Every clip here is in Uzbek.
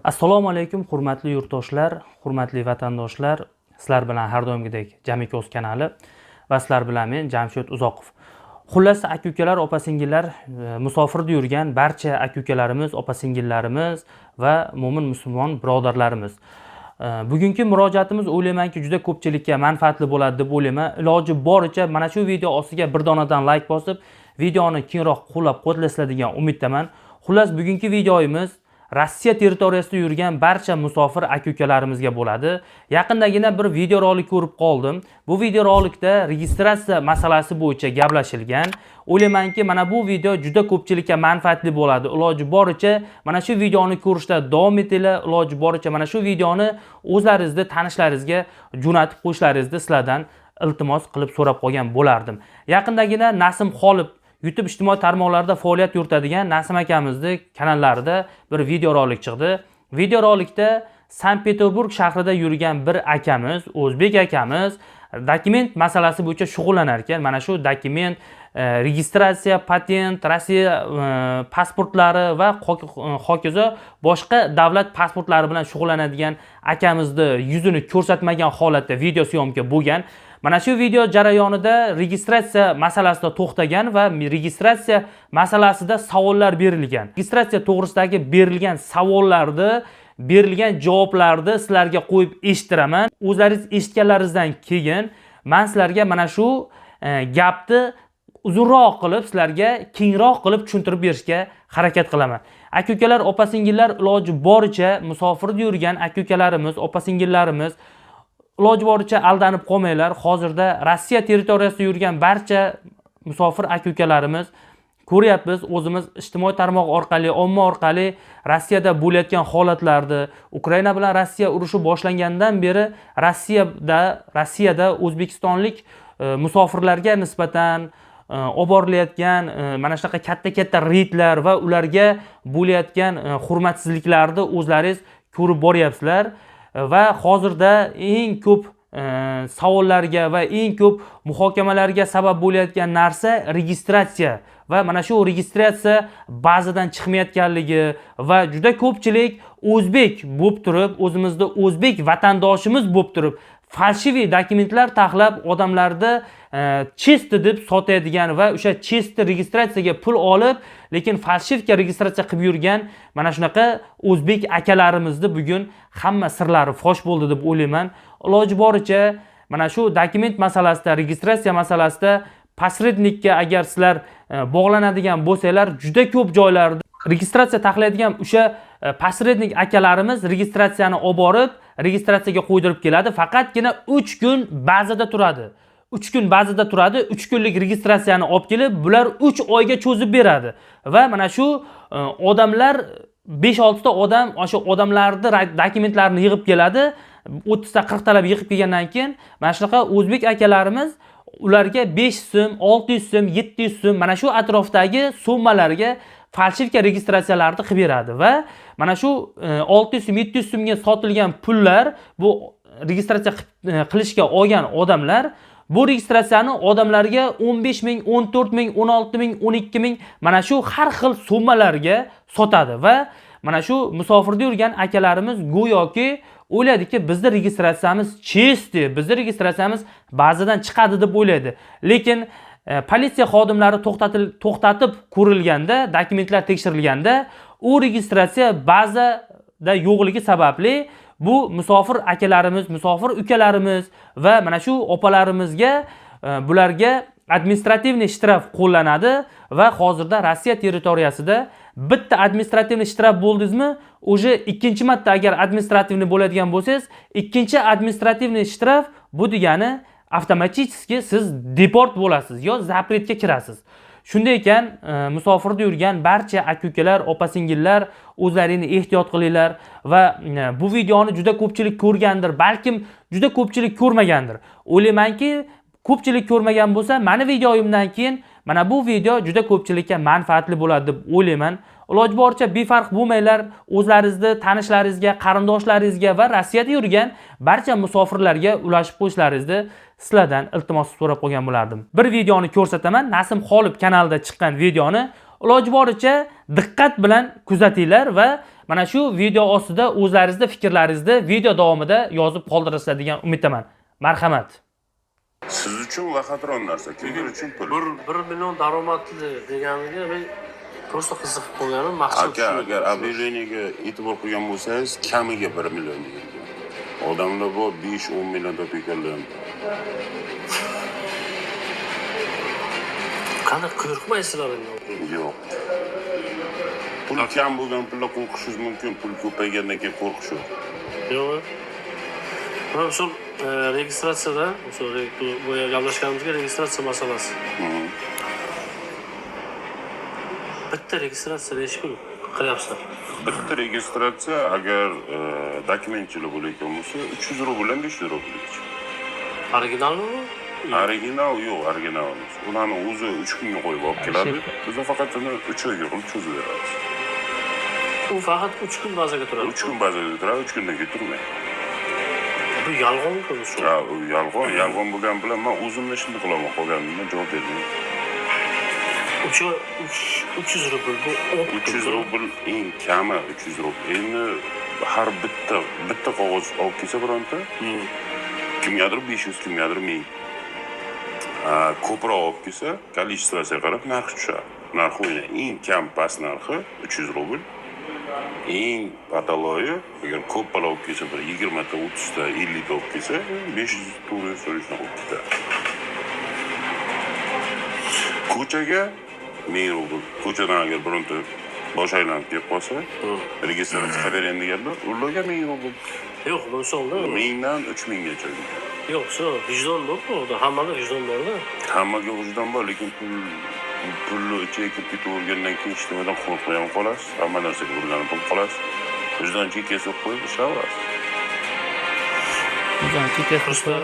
Assalomu alaykum, hurmatli yurtdoshlar, hurmatli vatandoshlar. Sizlar bilan har doimgidek Jamikoz kanali va sizlar bilan men, Jamshid Uzoqov. Xullas, aka-ukalar, opa-singillar, musofirda yurgan barcha aka-ukalarimiz, opa-singillarimiz va mo'min musulmon birodarlarimiz. Bugungi murojaatimiz, o'ylaymanki, juda ko'pchilikka manfaatli bo'ladi deb o'ylayman. Iloji boricha mana shu video ostiga bir donadan like bosib, videoni kengroq qo'llab-quvvatlasizlar degan umiddaman. Xullas, bugungi videomiz Rossiya territoriyasida yurgan barcha musofir aka-ukalarimizga bo'ladi. Yaqindagina bir videorolik ko'rib qoldim. Bu videorolikda registratsiya masalasi bo'yicha gaplashilgan. O'ylaymanki, mana bu video juda ko'pchilikka manfaatli bo'ladi. Iloji boricha mana shu videoni ko'rishda davom etinglar. Iloji boricha mana shu videoni o'zlaringizni tanishlaringizga jo'natib qo'yishlaringizni sizlardan iltimos qilib so'rab qolgan bo'lardim. Yaqindagina Nasim Xolib, YouTube ijtimoiy tarmoqlarida faoliyat yuritadigan Nasim akamizni kanallarida bir videorolik chiqdi. Videorolikda Sankt-Peterburg shahrida yurgan bir akamiz, o'zbek akamiz dokument masalasi bo'yicha shug'ullanar ekan. Mana shu dokument, registratsiya, patent, Rossiya pasportlari va hokazo boshqa davlat pasportlari bilan shug'ullanadigan akamizni yuzini ko'rsatmagan holatda video syomka bo'lgan. Mana shu video jarayonida registratsiya masalasida to'xtagan va registratsiya masalasida savollar berilgan. Registratsiya to'g'risidagi berilgan savollarni, berilgan javoblarni sizlarga qo'yib eshittiraman. O'zlaringiz eshitganlaringizdan keyin men sizlarga mana shu gapni uzunroq qilib, sizlarga kengroq qilib tushuntirib berishga harakat qilaman. Aka-ukalar, opa-singillar, iloji boricha musofirda yurgan aka-ukalarimiz, opa-singillarimiz iloji boricha aldanib qolmanglar. Hozirda Rossiya territoriyasida yurgan barcha musofir aka-ukalarimiz ko'ryapmiz, o'zimiz ijtimoiy tarmoq orqali, omma orqali Rossiyada bo'layotgan holatlarni, Ukraina bilan Rossiya urushi boshlangandan beri Rossiyada o'zbekistonlik musofirlarga nisbatan olib borilayotgan mana shunaqa katta-katta reydlar va ularga bo'layotgan hurmatsizliklarni o'zlaringiz ko'rib boryapsizlar. Va hozirda eng ko'p savollarga va eng ko'p muhokamalarga sabab bo'layotgan narsa registratsiya va mana shu registratsiya bazadan chiqmayotganligi va juda ko'pchilik o'zbek bo'lib turib, o'zimizda o'zbek vatandoshimiz bo'lib turib, фальшивый dokumentlar taxlab odamlarni чистый deb sotadigan va o'sha чистый registratsiyaga pul olib, lekin фальшивка registratsiya qilib yurgan mana shunaqa o'zbek akalarimizni bugun hamma sirlari fosh bo'ldi deb o'ylayman. Iloji boricha mana shu dokument masalasida, registratsiya masalasida посредник ka agar sizlar bog'lanadigan bo'lsanglar, juda ko'p joylarda registratsiya taxlaydigan o'sha посредник akalarimiz registratsiyani olib borib, registratsiyaga qo'ydirib keladi. Faqatgina 3 kun bazada turadi. 3 kun bazada turadi. 3 kunlik registratsiyani olib kelib, bular 3 oyga cho'zib beradi. Va mana shu odamlar, 5-6 ta odam o'sha odamlarni dokumentlarini yig'ib keladi. 30 ta, 40 talab yig'ib kelgandan keyin mana shunaqa o'zbek akalarimiz ularga 5 so'm, 600 so'm, 700 so'm, mana shu atrofdagi summalarga фальшивка registratsiyalarni qilib beradi va mana shu 600 so'm, 700 so'mga sotilgan pullar, bu registratsiya qilishga olgan odamlar bu registratsiyani odamlarga 15 ming, 14 ming, 16 ming, 12 ming, mana shu har xil summalarga sotadi va mana shu musofirda yurgan akalarimiz go'yoki o'ylaydiki, bizni registratsiyamiz чистый, bizni registratsiyamiz bazadan chiqadi deb o'ylaydi. Lekin politsiya xodimlari to'xtatib ko'rilganda, dokumentlar tekshirilganda u registratsiya bazada yo'qligi sababli bu musofir akalarimiz, musofir ukalarimiz va mana shu opalarimizga, bularga административный штраф qo'llanadi va hozirda Rossiya territoriyasida bitta административный штраф bo'ldingizmi, уже ikkinchi marta agar административный bo'ladigan bo'lsangiz, ikkinchi административный штраф bu degani avtomatически siz deport bo'lasiz yo запрет ga kirasiz. Shunday ekan, musofirda yurgan barcha aka-ukalar, opa-singillar, o'zlaringni ehtiyot qilinglar va bu videoni juda ko'pchilik ko'rgandir, balkim juda ko'pchilik ko'rmagandir. O'ylaymanki, ko'pchilik ko'rmagan bo'lsa, mani videoyimdan keyin mana bu video juda ko'pchilikka manfaatli bo'ladi deb o'ylayman. Iloji boricha befarq bo'lmanglar, o'zlaringizni tanishlaringizga, qarindoshlaringizga va Rossiyada yurgan barcha musofirlarga ulashib qo'yishlaringizni sizlardan iltimos so'rab qolgan bo'lardim. Bir videoni ko'rsataman, Nasim Xolib kanalida chiqqan videoni iloji boricha diqqat bilan kuzatinglar va Mana shu video ostida o'zlaringizni fikrlaringizni video davomida yozib qoldirasizlar degan umiddaman. Marhamat. Siz uchun лохотрон narsa, kimdir uchun pul. 1 million daromadli deganiga men просто qiziqib qolganim, maqsad Aka, shu. Agar объявление ga e'tibor qilgan bo'lsangiz, kamiga 1 million degan. Odamlar bor, 5-10 million topayotganlar ham. Qanday qo'rqmaysizlar endi? Yo'q. Pul kam bo'lgan pulda qo'rqishingiz mumkin, pul ko'paygandan keyin qo'rqish yo'q. Yo'q. Mana misol registratsiyada, misol boya gaplashganimizga registratsiya masalasi. Bitta registratsiya nechi pul qilyapsizlar? Bitta registratsiya agar dokumentchilik bo'layotgan bo'lsa, 300 rubldan 500 rublgacha. Originalmi bu? Original yo'q, original emas. Ularni o'zi 3 kunga qo'yib olib keladi. Biz faqat uni 3 oyga qilib cho'zib beramiz. U faqat 3 kun bazaga turadi. 3 kun bazada turadi, 3 kundan keyin turmaydi. Bu yolg'on-ku misol. Ha, u yolg'on, yolg'on bo'lgani bilan men o'zimni ishimni qilaman, qolganini javob bermayman. 300 rubl bu 300 rubl eng kami 300 rubl. Endi har bitta qog'oz olib kelsa bironta, kimgadir 500, kimgadir 1000. Ko'proq olib kelsa, количество siga qarab narxi tushadi. Narxi o'yna eng kam past narxi 300 rubl. Eng pataloyi agar ko'p balo olib kelsa, bir 20 ta, 30 ta, 50 ta olib kelsa, 500, 400 shunaqa bo'lib ketadi. Ko'chaga 1000 rubl. Ko'chadan agar bironta bosh aylanib kelib qolsa, registratsiya qilib bering deganda, ularga 1000 rubl. Yo'q, misolda 1000 dan 3000gacha. Yo'q, shu vijdon bor-ku, unda hammada vijdon bor-da. Hammaga vijdon bor, lekin pulni ichiga kirib ketavergandan keyin hech nimadan qo'rqmay ham qolasiz, hamma narsaga o'rganib ham qolasiz. Vijdon chekkasiga qo'yib ishlayverasiz. Vijdon chekkasi. Просто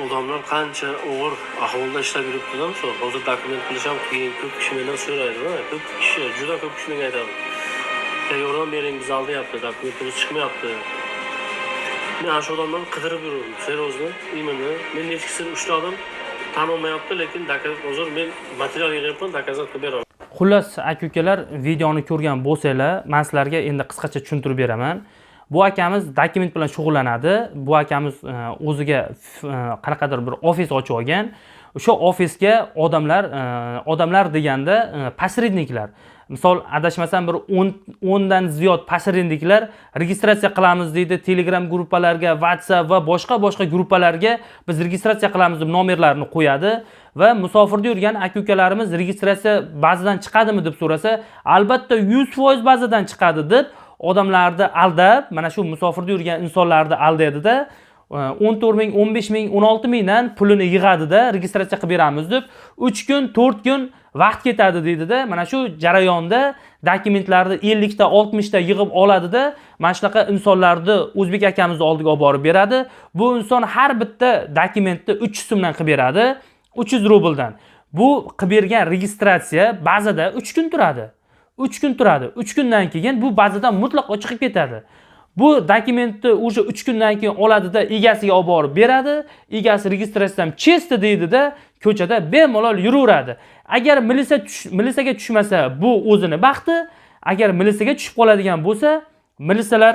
odamlar qancha og'ir ahvolda ishlab yuribdi-da, misol hozir dokument qilish ham qiyin, ko'p kishi mendan so'raydi-da, ko'p kishi, juda ko'p kishi menga aytadi. "Aka, yordam bering, biz aldayapti, dokumentimiz chiqmayapti." Men ana shu odamlarni qidirib yuribman, серьезно, именно. Men nechkisini ushladim, tan olmayapti, lekin hozir men material yig'yapman, доказать qilib beraman. Xullas, aka-ukalar, videoni ko'rgan bo'lsanglar, men sizlarga endi qisqacha tushuntirib beraman. Bu akamiz dokument bilan shug'ullanadi. Bu akamiz o'ziga qanaqadir bir ofis ochib olgan. O'sha ofisga odamlar deganda посредник lar. Misol adashmasam bir 10 dan ziyod посредник lar registratsiya qilamiz deydi, Telegram gruppalarga, WhatsApp va boshqa-boshqa gruppalarga biz registratsiya qilamiz deb nomerlarini qo'yadi va musofirda yurgan aka-ukalarimiz registratsiya bazadan chiqadimi deb so'rasa, albatta 100% bazadan chiqadi deb odamlarni aldab, mana shu musofirda yurgan insonlarni aldaydida, 14 ming, 15 ming, 16 mingdan pulini yig'adida registratsiya qilib beramiz deb 3 kun, 4 kun vaqt ketadi deydida, mana shu jarayonda dokumentlarni 50 ta, 60 ta yig'ib oladida, mana shunaqa insonlarni o'zbek akamizni oldiga olib borib beradi. Bu inson har bitta dokumentni 300 so'mdan qilib beradi, 300 rubldan. Bu qilib bergan registratsiya bazada 3 kun turadi. 3 kun turadi. 3 kundan keyin bu bazadan mutlaqo chiqib ketadi. Bu dokumentni o'sha 3 kundan keyin oladida egasiga olib borib beradi. Egasi registratsiyam чисто deydida ko'chada bemalol yuraveradi. Agar milisaga tushmasa, bu o'zini baxti. Agar milisaga tushib qoladigan bo'lsa, milisalar,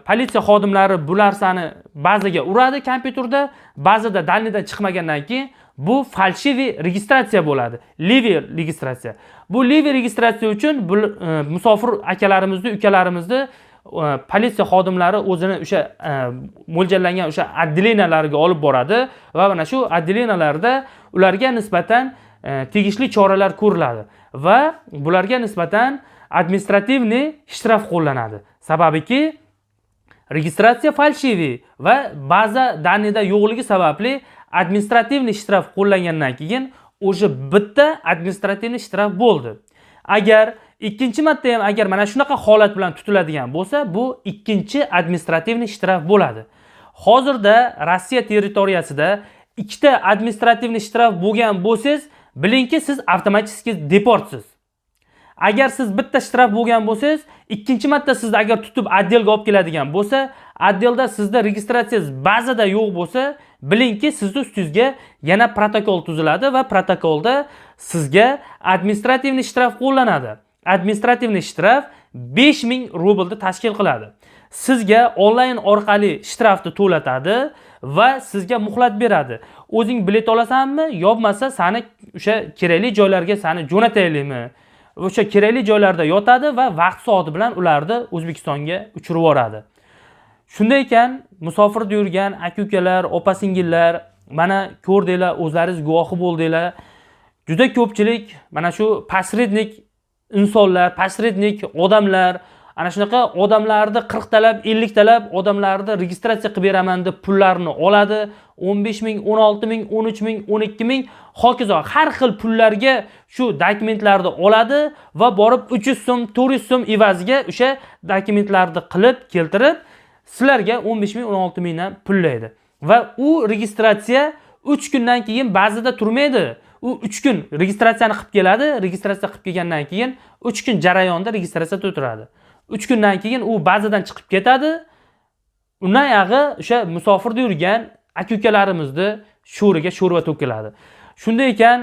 politsiya xodimlari bu narsani bazaga uradi kompyuterda. Bazada данный dan chiqmagandan keyin bu фальшивый registratsiya bo'ladi. Левый registratsiya. Bu левый registratsiya uchun bu musofir akalarimizni, ukalarimizni politsiya xodimlari o'zini o'sha mo'ljallangan o'sha отделения lariga olib boradi va mana shu отделения larda ularga nisbatan tegishli choralar ko'riladi va bularga nisbatan административный штраф qo'llanadi. Sababiki registratsiya фальшивый va baza данный da yo'qligi sababli административный штраф qo'llangandan keyin o'sha bitta административный штраф bo'ldi. Agar ikkinchi marta ham agar mana shunaqa holat bilan tutiladigan bo'lsa, bu ikkinchi административный штраф bo'ladi. Hozirda Rossiya territoriyasida ikkita административный штраф bo'lgan bo'lsangiz, bilingki, siz avtomatik deportsiz. Agar siz bitta штраф bo'lgan bo'lsangiz, ikkinchi marta sizni agar tutib отдел ga olib keladigan bo'lsa, отдел da sizda registratsiyangiz bazada yo'q bo'lsa, bilingki, sizni ustingizga yana protokol tuziladi va protokolda sizga административный штраф qo'llanadi. Административный штраф 5000 rublni tashkil qiladi. Sizga onlayn orqali shtrafni to'latadi va sizga muhlat beradi. O'zing bilet olasanmi, yo bo'lmasa sani o'sha kerakli joylarga sani jo'nataylikmi? O'sha kerakli joylarda yotadi va vaqt soati bilan ularni O'zbekistonga uchirib yuboradi. Shunday ekan, musofirda yurgan aka-ukalar, opa-singillar, mana ko'rdinglar, o'zlaringiz guvohi bo'ldinglar. Juda ko'pchilik mana shu посредник insonlar, посредник odamlar, ana shunaqa odamlarni 40 talab, 50 talab odamlarni registratsiya qilib beraman deb pullarni oladi. 15 ming, 16 ming, 13 ming, 12 ming, hokazo har xil pullarga shu dokumentlarni oladi va borib 300 so'm, 400 so'm evaziga o'sha dokumentlarni qilib keltirib sizlarga 15 ming, 16 mingdan pullaydi. Va u registratsiya 3 kundan keyin ba'zida turmaydi. U 3 kun registratsiyani qilib keladi, registratsiya qilib kelgandan keyin 3 kun jarayonda registratsiya turadi. 3 kundan keyin u bazadan chiqib ketadi. Undan yog'i o'sha musofirda yurgan aka-ukalarimizni sho'riga sho'rva to'kiladi. Shunday ekan,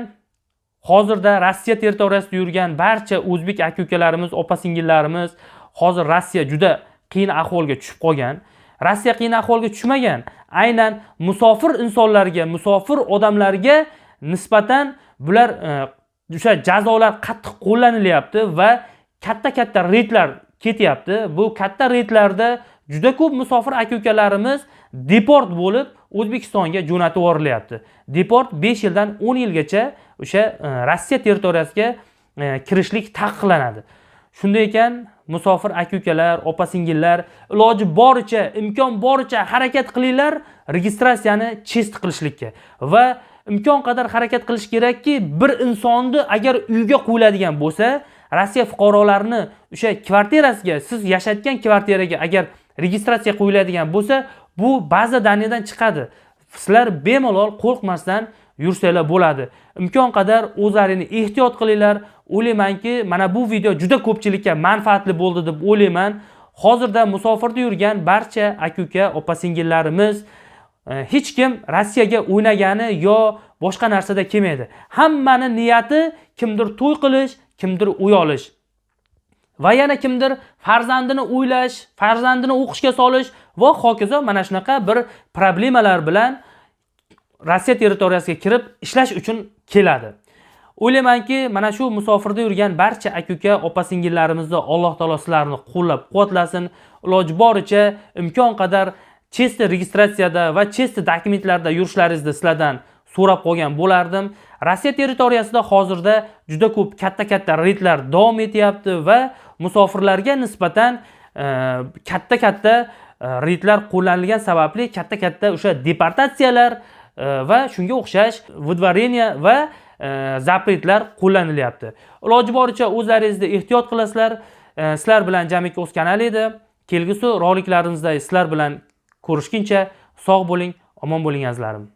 hozirda Rossiya territoriyasida yurgan barcha o'zbek aka-ukalarimiz, opa-singillarimiz, hozir Rossiya juda qiyin ahvolga tushib qolgan. Rossiya qiyin ahvolga tushmagan. Aynan musofir insonlarga, musofir odamlarga nisbatan bular o'sha jazolar qattiq qo'llanilyapti va katta-katta reydlar ketyapti. Bu katta reydlarda juda ko'p musofir aka-ukalarimiz deport bo'lib O'zbekistonga jo'natib yuborilyapti. Deport 5 yildan 10 yilgacha o'sha Rossiya territoriyasiga kirishlik taqiqlanadi. Shunday ekan, musofir aka-ukalar, opa-singillar, iloji boricha, imkon boricha harakat qilinglar registratsiyani chest qilishlikka va imkon qadar harakat qilish kerakki, bir insonni agar uyga qo'yiladigan bo'lsa, Rossiya fuqarolarini o'sha kvartirasiga, siz yashayotgan kvartiraga agar registratsiya qo'yiladigan bo'lsa, bu baza данный dan chiqadi. Sizlar bemalol qo'rqmasdan yursanglar bo'ladi. Imkon qadar o'zlaringni ehtiyot qilinglar. O'ylaymanki, mana bu video juda ko'pchilikka manfaatli bo'ldi deb o'ylayman. Hozirda musofirda yurgan barcha aka-uka, opa-singillarimiz, hech kim Rossiyaga o'ynagani yo boshqa narsada kelmaydi. Hammani niyati kimdir to'y qilish, kimdir uy olish va yana kimdir farzandini o'ylash, farzandini o'qishga solish va hokazo mana shunaqa bir problemalar bilan Rossiya territoriyasiga kirib ishlash uchun keladi. O'ylaymanki, mana shu musofirda yurgan barcha aka-uka, opa-singillarimizni Alloh taolo sizlarni qo'llab-quvvatlasin. Iloji boricha imkon qadar chesti registratsiyada va chesti dokumentlarda yurishlaringizni sizlardan so'rab qolgan bo'lardim. Rossiya territoriyasida hozirda juda ko'p katta-katta reydlar davom etyapti va musofirlarga nisbatan katta-katta reydlar qo'llanilgan sababli katta-katta o'sha deportatsiyalar va shunga o'xshash выдворение va запрет lar qo'llanilyapti. Iloji boricha o'zlaringizni ehtiyot qilasizlar. Sizlar bilan Jamiki O'z kanali edi. Kelgusi roliklarimizda sizlar bilan ko'rishguncha sog' bo'ling, omon bo'ling azizlarim.